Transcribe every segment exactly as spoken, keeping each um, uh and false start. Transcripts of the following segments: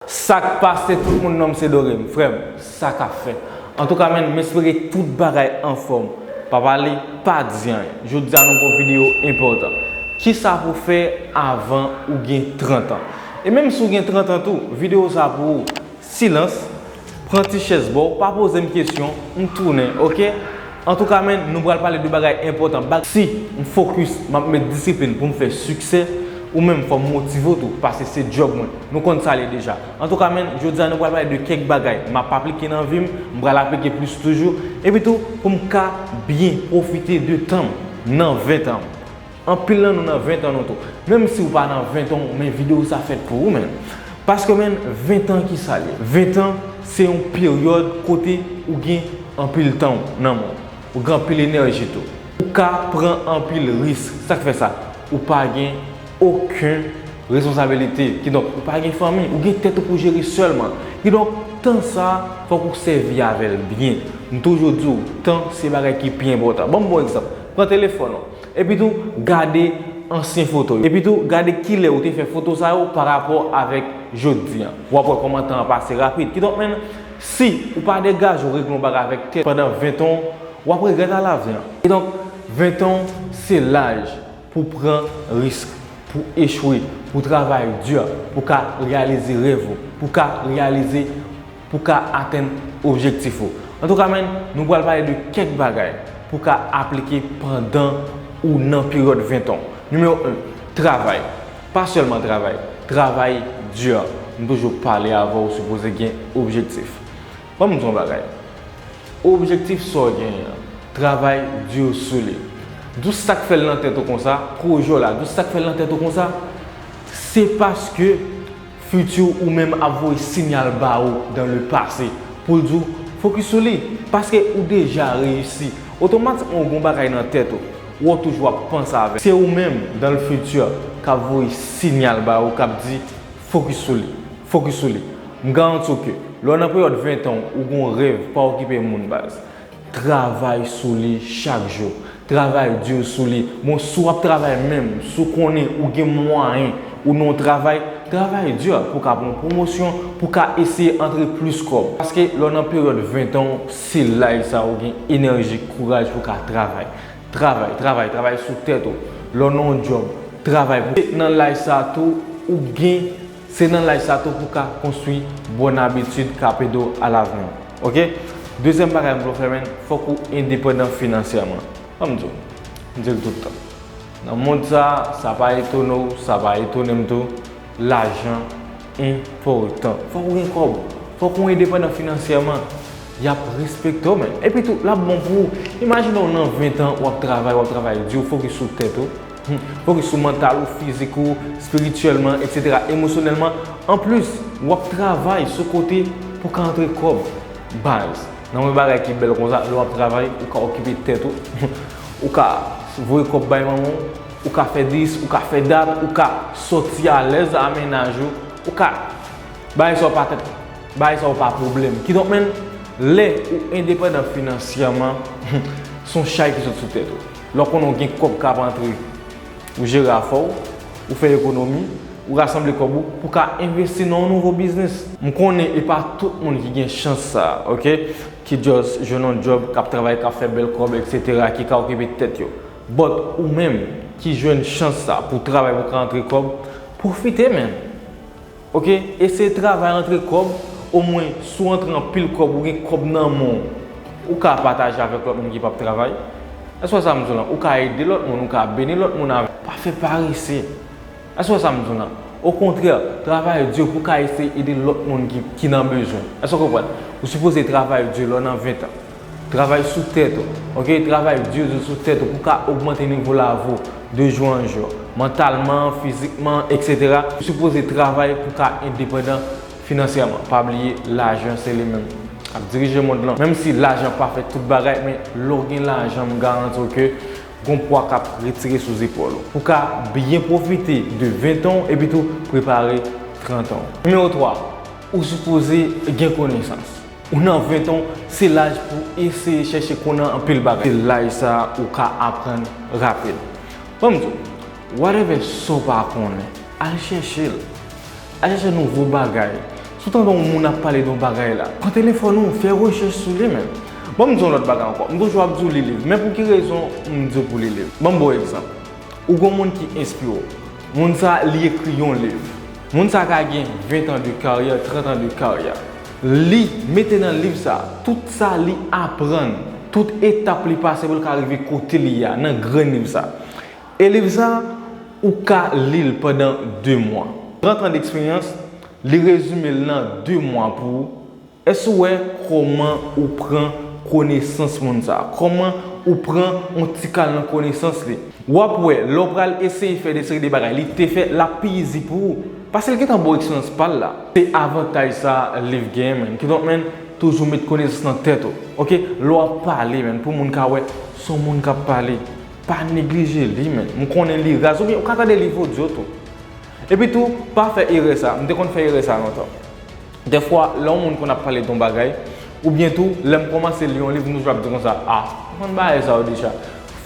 Sa k pase tout moun, non m se Dorem, frè m, sa k ap fèt? Antouka, menn, m espere tout bagay anfòm. Pa pale, pa di anyen. Jodi a, nou gon videyo enpòtan. Kisa pou fè avan ou gen trant an? E menm si w gen trant an tou, videyo sa pou ou. Silans, pran ti chèz ba w, pa poze m kesyon, m tounen, oke? Antouka, menn, nou pral pale de bagay enpòtan. Bag-, si m fokis, m ap met disiplin pou m fè siksè, ou menm fò m motive w tou, paske se djòb mwen. Nou konn sa l ye deja. Antouka, menn, jodi a nou pral pale de kèk bagay m ap aplike nan vi m, m pral aplike plis toujou, epi tou pou m ka byen pwofite de tan m nan ven tan m. Anpil nan nou nan ven tan nou tou. Menm si w pa nan ven tan w, men videyo sa fèt pou ou, menn. Paske, menn, ven tan ki sa l ye? Ven tan se yon peryòd kote ou gen anpil tan w nan men w. Ou gen anpil enèji tou. Ou ka pran anpil risk. Sa k fè sa? Ou pa gen okenn responsabilite. Kidonk, ou pa gen fanmi. Ou gen tèt ou pou jere sèlman. Kidonk, tan sa, fòk ou sèvi avè l byen. M toujou di w, tan se bagay ki pi enpòtan. Ban m bon egzanp. Pran telefòn ou. Epi tou, gade ansyen foto yo. Epi tou, gade kilè ou te fè foto sa yo pa rapò avèk jodi a. W ap wè kòman tan an pase rapid. Kidonk, menn, si ou pa degaje w regle yon bagay avèk tèt pandan ven tan w, w ap regrèt alaven an. Kidonk, ven tan w se laj pou pran risk, pou echwe, pou travay di, pou ka reyalize rèv ou, pou ka reyalize pou ka atenn objektif ou. Antouka, menn, nou pral pale de kèk bagay pou ka aplike pandan ou nan peryòd ven tan w. Nimewo en, travay. Pa sèlman travay, travay di. M toujou pale avè w, ou sipoze gen objektif. Ban m di w yon bagay. Objektif sa w genyen an, travay di sou li. Di w sa k fè l nan tèt ou konsa, pwojè w la, di w sa k fè l nan tèt ou konsa, se paske fiti w ou menm ap voye sinyal ba ou dans le passé pou l di w fokis sou li, paske ou deja reyisi. Otomatikman ou gen yon bagay nan tèt ou, ou toujou ap panse avè l. Se ou menm dans le futur k ap voye sinyal ba ou, k ap di fokis sou li, fokis sou li. M garanti w ke lè w nan peryòd ven tan w, ou gen yon rèv, pa okipe moun, baz. Travay sou li chak jou. Travay di sou li. Bon, si w ap travay menm, si w konnen ou gen mwayen, ou nan yon travay, travay di pou w ka pran yon pwomosyon, pou w ka eseye antre plis kòb. Paske lè w nan peryòd ven tan w, se laj sa ou gen enèji, kouraj pou w ka travay. Travay, travay, travay sou tèt ou. Lè w nan yon djòb, travay pou. Nan laj sa tou, ou gen Se nan laj sa tou pou w ka konstwi bòn abitid k ap ede w alavenir. Oke? Dezyèm bagay m vle w fè, menn, fòk ou endepandan finansyèman. Ban m di w, m di l tout tan. Nan mond sa, sa pa etone w, sa pa etone m tou, lajan enpòtan. Fòk ou gen kòb. Fòk ou endepandan finansyèman. Y ap respekte w, menn. Epi tou, l ap bon pou ou. Imajine w nan ven tan, w ap travay, w ap travay di, w fokis sou tèt ou. Hmm. Fokis sou mantal ou, fizik ou, espirityèlman, etsetera, emosyonèlman. Anplis, w ap travay sou kote pou ka antre kòb. Baz, nan yon bagay ki bèl konsa, lè w ap travay, ou ka okipe tèt ou. Ou ka voye kòb bay manman w, ou ka fè dis, ou ka fè dat, ou ka sòti alèz a mennaj ou, ou ka bagay sa yo pa tèt, bagay sa yo pa pwoblèm. Kidonk, menn, lè ou endepandan finansyèman, se yon chay ki sot sou tèt ou. Lè w konnen w gen kòb k ap antre, ou jere afè w, ou fè ekonomi, ou rasanble kòb ou pou ka envesti nan yon nouvo biznis. M konnen e pa tout moun ki gen chans sa, oke? Ki just jwenn yon djòb, k ap travay, k ap fè bèl kòb, etsetera, ki ka okipe tèt yo. But ou menm ki jwenn chans sa pou travay, pou ka antre kòb, pwofite, menn. Oke, eseye travay, antre kòb, omwen si w antre anpil kòb, ou gen kòb nan men w, ou ka pataje avèk lòt moun ki p ap travay. Èske w wè sa m di w lan? Ou ka ede lòt moun, ou ka beni lòt moun avè. Pa fè parese. Èske w wè sa m di w lan? Okontrè, travay di pou w ka eseye ede lòt moun ki, ki nan bezwen. Èske w konprann? Ou sipoze travay di lè w nan ven tan. Travay sou tèt ou, oke? Travay di, di sou tèt ou pou ka ogmante nivo lavi w de jou an jou. Mantalman, fizikman, etsetera. Ou sipoze travay pou ka endepandan finansyèman. Pa bliye, lajan se li menm k ap dirije mond lan. Menm si lajan pa fè tout bagay, men lè w gen lajan, m garanti w ke gon pwa k ap retire sou zepòl ou. Pou ka byen pwofite de ven tan w, epi tou prepare trant an w. Nimewo twa, ou sipoze gen konesans. Ou nan ven tan w, se laj pou eseye chèche konnen anpil bagay. Se laj sa a ou ka aprann rapid. Ban m di w, whatever sa w pa konnen, al chèche l. Al chèche nouvo bagay. Si w tande yon moun ap pale de yon bagay la, pran telefòn ou, fè rechèch sou li menm. Ban m di yon lòt bagay ankò. M toujou ap di w li liv, men pou ki rezon m di w pou li liv? Ban m ba w egzanp. Ou gon moun ki enspire w. Moun sa, li ekri yon liv. Moun sa ka gen ven an de karyè, trant an de karyè. Li mete nan liv sa tout sa li aprann, tout etap li pase pou l ka rive kote li ye a, nan grenn liv sa. E liv sa, ou ka li l pandan de mwa. Trant an deksperyans, li rezime l nan de mwa pou ou. Èske w wè kòman ou pran konesans moun sa? Kòman ou pran yon ti kal nan konesans li? W ap wè, lè w pral eseye fè de seri de bagay li te fè, l ap pi izi pou ou. Paske l gentan ba w eksperyans pa l la. Se avantaj sa liv genyen, menn. Kidonk, menn, toujou met konesans nan tèt ou. Oke? Lè w ap pale, menn, pou moun ka wè se yon moun k ap pale, pa neglije li, menn. M konnen li raz, oubyen ou ka tande liv odyo tou. Epi tou, pa fè erè sa. M te konn fè erè sa lontan. Dèfwa, lè yon moun konn ap pale de yon bagay, oubyen tou, lè m kòmanse li yon liv, m toujou ap di konsa, a, m konn bagay sa yo deja.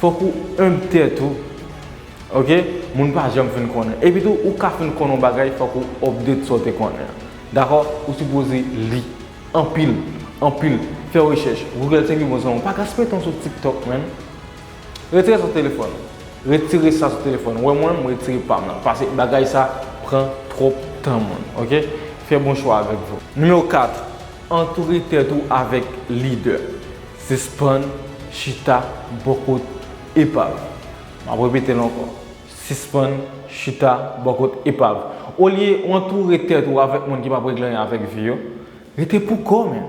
Fòk ou enb tèt ou, oke? Moun pa janm fin konnen. Epi tou, ou ka fin konn yon bagay, fòk ou update sa w te konnen an. Dakò? Ou sipoze li. Anpil, anpil. Fè rechèch. Google se yon bon zanmi w. Pa gaspiye tan sou TikTok, menn. Retire sa sou telefòn ou. Retire sa sou telefòn ou. Wè mwen, m retire pa m nan. Paske bagay sa pran twòp tan moun. Oke? Fè bon chwa avèk vi w. Nimewo kat, antoure tèt ou avèk lidè. Sispann chita bò kot epav. M ap repete l ankò. Sispann chita bò kot epav. Olye w antoure tèt ou avèk moun ki p ap regle anyen avèk vi yo, rete pou kò w, menn.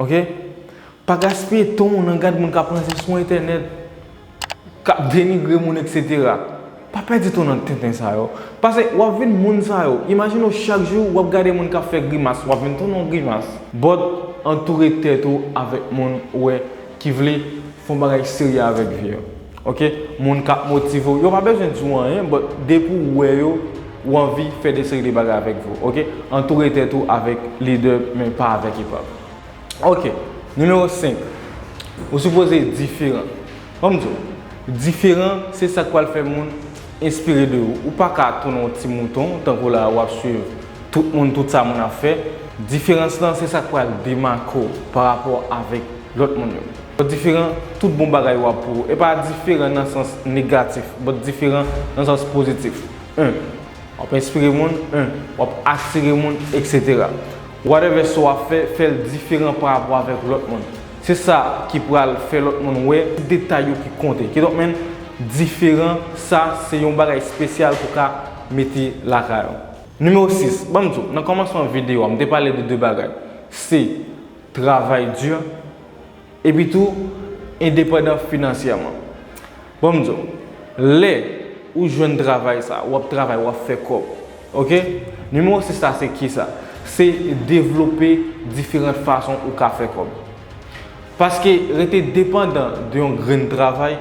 Oke? Pa gaspiye tan w nan gad moun k ap ranse sou entènèt, k ap denigre moun, etsetera. Pa pèdi tan w nan tenten sa yo. Paske w ap vin moun sa yo. Imajine w chak jou w ap gade moun k ap fè grimas, w ap vin tounen yon grimas. But antoure tèt ou avèk moun ou wè ki vle fè yon bagay serye avèk vi yo. Oke? Moun k ap motive w. Yo pa bezwen di w anyen, but depi w wè yo, ou anvi fè de seri de bagay avèk vi w. Oke? Antoure tèt ou avèk lidè, men pa avèk epav. Oke. Nimewo senk. Ou sipoze diferan. Ban m di w, diferan, se sa k pral fè moun enspire de ou. Ou pa ka tounen yon ti mouton, tankou la w ap swiv tout moun, tout sa moun ap fè. Diferans lan, se sa k pral demake w pa rapò avèk lòt moun yo. Diferan, tout bon bagay yo ap pou ou. E pa diferan nan sans negatif, but diferan nan sans pozitif. En, w ap enspire moun, en, w ap atire moun, etsetera. Whatever sa w ap fè, fè l diferan pa rapò avèk lòt moun. Se sa ki pral fè lòt moun wè detay yo ki konte. Kidonk, menn, diferan, sa se yon bagay espesyal pou w ka mete lakay ou. Nimewo sis, ban m di w, nan kòmansman videyo a, m te pale de de bagay. Se travay di, epi tou, endepandan finansyèman. Ban m di w, lè ou jwenn travay sa, w ap travay, w ap fè kòb. Oke? Nimewo sis la, se kisa? Se devlope diferan fason ou ka fè kòb. Paske rete depandan de yon grenn travay,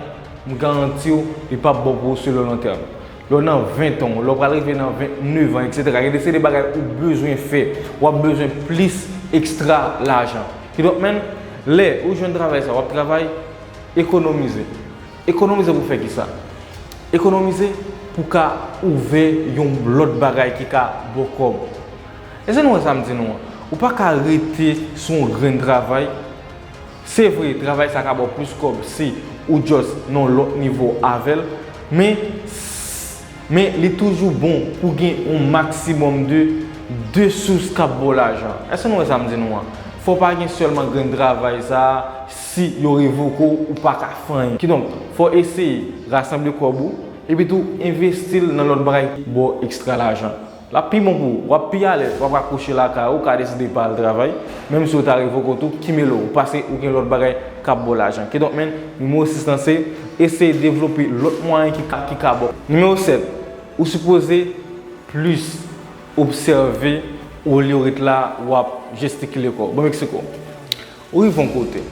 m garanti w, li p ap bon pou ou sou le long terme. Lè w nan ven an, lè w pral rive nan vennèf an, etsetera, gen de seri de bagay ou bezwen fè, w ap bezwen plis ekstra lajan. Kidonk, menn, lè ou jwenn travay sa, w ap travay, ekonomize. Ekonomize pou fè kisa? Ekonomize pou ka ouvè yon lòt bagay ki ka ba w kòb. Èske nou wè sa m di nou an? Ou pa ka rete sou yon grenn travay. Se vre, travay sa ka ba w plis kòb si ou just nan yon lòt nivo avè l, men, men li toujou bon pou gen yon maksimòm de, de sous k ap ba w lajan. Èske nou wè sa m di nou an? Fò w pa gen sèlman grenn travay sa, si yo revoke w, ou pa ka fè anyen. Kidonk, fò w eseye rasanble kòb ou, epi tou envesti l nan lòt bagay ki ba w ekstra lajan. L ap pi bon pou ou, w ap pi alèz, w ap ka kouche lakay ou, ou ka deside pa al travay, menm si yo ta revoke w tou, kimele w, paske ou gen lòt bagay k ap ba w lajan. Kidonk, menn, nimewo sis lan se eseye devlope lòt mwayen ki ka, ki ka ba w. Nimewo sèt, ou sipoze plis obsève olye w ret la, w ap jestikile kò w. Ban m eksplike w. Ou rive yon kote.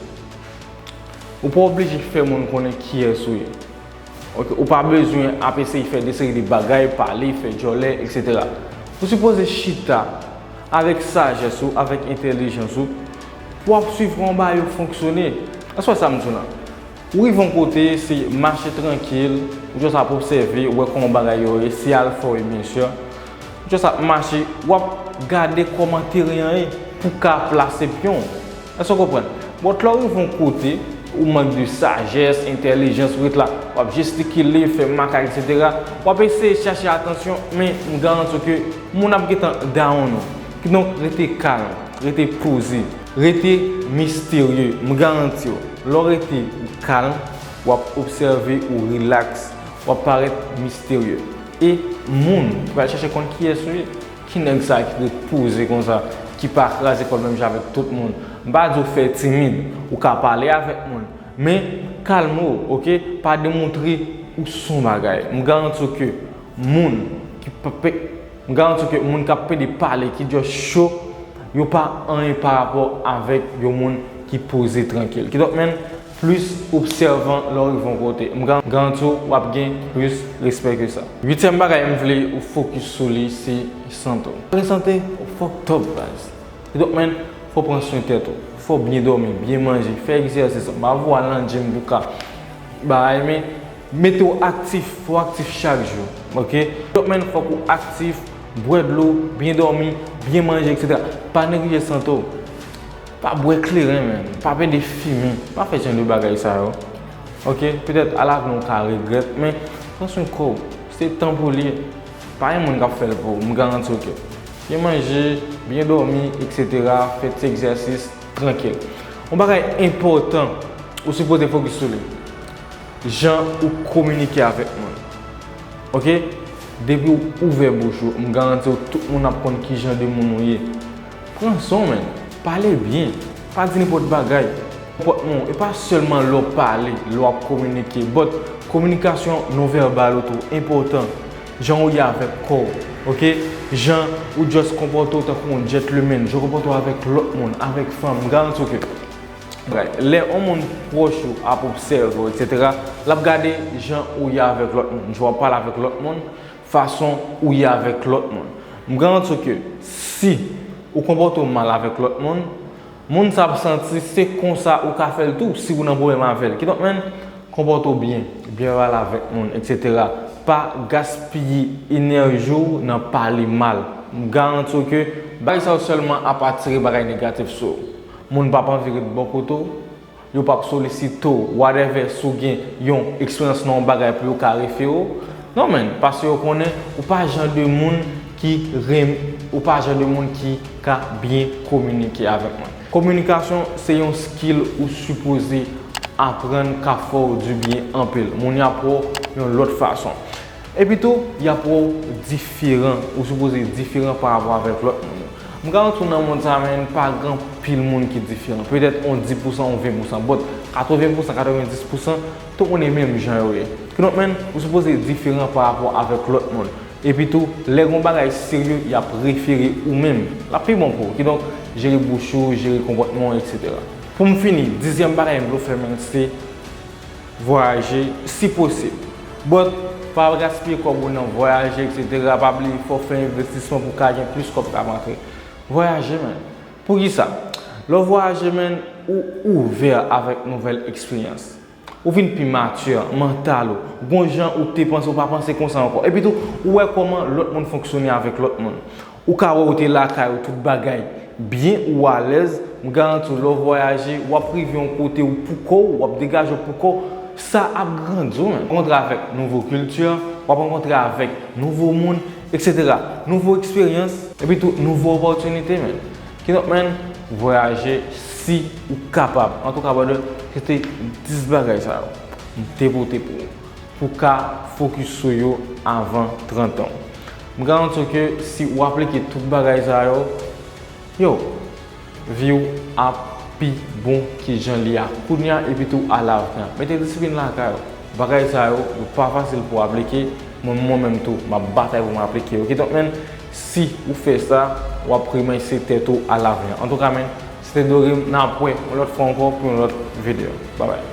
Ou pa oblije fè moun konnen kiyès ou ye. Oke, ou pa bezwen ap eseye fè de seri de bagay, pale, fè djòlè, etsetera. Ou sipoze chita avèk sajès ou, avèk entèlijans ou, pou w ap swiv kòman bagay yo fonksyone. Èske w wè sa m di w lan? Ou rive yon kote, se mache trankil, ou just ap obsève, wè kòman bagay yo ye, se alfa w ye, byen si. Ou Just ap mache, w ap gade kòman teren an ye pou w ka plase pyon w. Èske w konprann? But lè w rive yon kote, ou mank de sajès, entèlijans, ou ret la, w ap jestikile, fè makak, etsetera. W ap eseye chache atansyon, men m garanti w ke moun ap gentan down ou. Kidonk, rete kalm, rete poze, rete misterye. M garanti w, lè w rete ou kalm, w ap obsève, ou rilaks, w ap parèt misterye. E moun ki pral chache konn kiyès ou ye, ki nèg sa ki ret poze konsa, ki pa kraze kò l menm jan avèk tout moun. M pa di w fè timid, ou ka pale avèk moun, men kalme w, oke? Pa demontre ou se yon bagay. M garanti w ke moun ki p-, pe-, m garanti w ke moun k ap pede pale, ki just cho, yo pa anyen pa rapò avèk yon moun ki poze, trankil. Kidonk, menn, plis obsèvan lè w rive yon kote. M ga-, garanti w, w ap gen plis respè ke sa. Uityèm bagay m vle ou fokis sou li, se sante w. Pale sante, ou fucked up, baz. Kidonk, menn, fò w pran swen tèt ou. Fò w byen dòmi, byen manje, fè egzèsis. M pa voye w al nan gym pou ka bagay, men mete w aktif, fò w aktif chak jou, oke? Kidonk, menn, fòk ou aktif, bwè dlo, byen dòmi, byen manje, etsetera. Pa neglije sante w. Pa bwè kleren, menn. Pa pede fimen. Pa fè jan de bagay sa yo. Oke? Petèt, alavni, w ka regrèt, men pran swen kò w. Se tan pou li ye. Pa gen moun k ap fè l pou ou. M garanti w ke. Byen manje, byen dòmi, etsetera. Fè ti egzèsis, trankil. Yon bagay enpòtan, ou sipoze fokis sou li. Jan ou kominike avèk moun. Oke? Depi w ouvè bouch ou, m garanti w tout moun ap konn ki jan de moun ou ye. Pran swen w, menn. Pale byen. Pa di nenpòt bagay. Konpòtman w, e pa sèlman lè w pale, lè w ap kominike, but kominikasyon non vèbal ou tou enpòtan. Jan ou ye avèk kò w, oke? Jan ou just konpòte w tankou yon gentleman, jan w konpòte w avèk lòt moun, avèk fanm, m garanti w ke Right. Lè yon moun pwòch ou ap obsève w, etsetera, l ap gade jan ou ye avèk lòt moun, jan w ap pale avèk lòt moun, fason ou ye avèk lòt moun. M garanti w ke si ou konpòte w mal avèk lòt moun, moun sa ap santi se konsa ou ka fè l tou si ou nan pwoblèm avè l. Kidonk, menn, konpòte w byen, byen pale avèk moun, etsetera. Pa gaspiye enèji w nan pale mal. M garanti w ke bagay sa yo sèlman ap atire bagay negatif sou ou. Moun p ap anvi ret bò kote w, yo p ap solisite w, whatever, si w gen yon eksperyans nan yon bagay pou yo ka refere w. Non, menn, paske yo konnen ou pa jan de moun ki renm-, ou pa jan de moun ki ka byen kominike avèk moun. Kominikasyon se yon skill ou sipoze aprann, k ap fè w di byen anpil. Moun y ap wè w yon lòt fason. Epi tou, y ap wè w diferan, ou sipoze diferan pa rapò avèk lòt moun yo. M garanti w nan mond sa, menn, pa gen anpil moun ki diferan. Petèt yon dis pousan, yon ven pousan, but katreven pousan, katrevenndis pousan, tout moun e menm jan yo ye. Kidonk, menn, ou sipoze diferan pa rapò avèk lòt moun. Epi tou, lè gen yon bagay serye, y ap refere ou menm. L ap pi bon pou ou. Kidonk, jere bouch ou, jere konpòtman w, etsetera. Pou m fini, dizyèm bagay m vle w fè, menn, se vwayaje si posib. But, pa gaspiye kòb ou nan vwayaje, etsetera. Pa bliye, fò w fè envestisman pou w ka gen plis kòb k ap antre. Vwayaje, menn. Poukisa? Lè w vwayaje, menn, ou ouvè avèk nouvèl eksperyans. Ou vin pi mati, mantal ou. Gon jan ou te panse, ou pa panse konsa ankò. Epi tou, ou wè kòman lòt moun fonksyone avèk lòt moun. Ou ka wè ou te lakay ou, tout bagay byen, ou alèz. M garanti w, lè w vwayaje, w ap rive yon kote ou pou kò w, w ap degaje w pou kò w. Sa ap grandi w, menn. Rankontre avèk nouvo kilti, w ap rankontre avèk nouvo moun, etsetera. Nouvo eksperyans, epi tou nouvo opòtinite, menn. Kidonk, menn, vwayaje si ou kapab. Antouka, brother, se te dis bagay sa yo m te pote pou ou, pou w ka fokis sou yo avan trant an w. M garanti w ke si w aplike tout bagay sa yo, yo, vi w ap pi bon ki jan li a kounye a, epi tou alavni an. Mete disiplin lakay ou. Bagay sa yo, yo pa fasil pou w aplike. Mwen, mwen menm tou, m ap batay pou m aplike yo. Kidonk, menn, si ou fè sa, w ap remèsye tèt ou alavni an. Antouka, menn, se te Dorim, n ap wè yon lòt fwa ankò pou yon lòt videyo. Babay.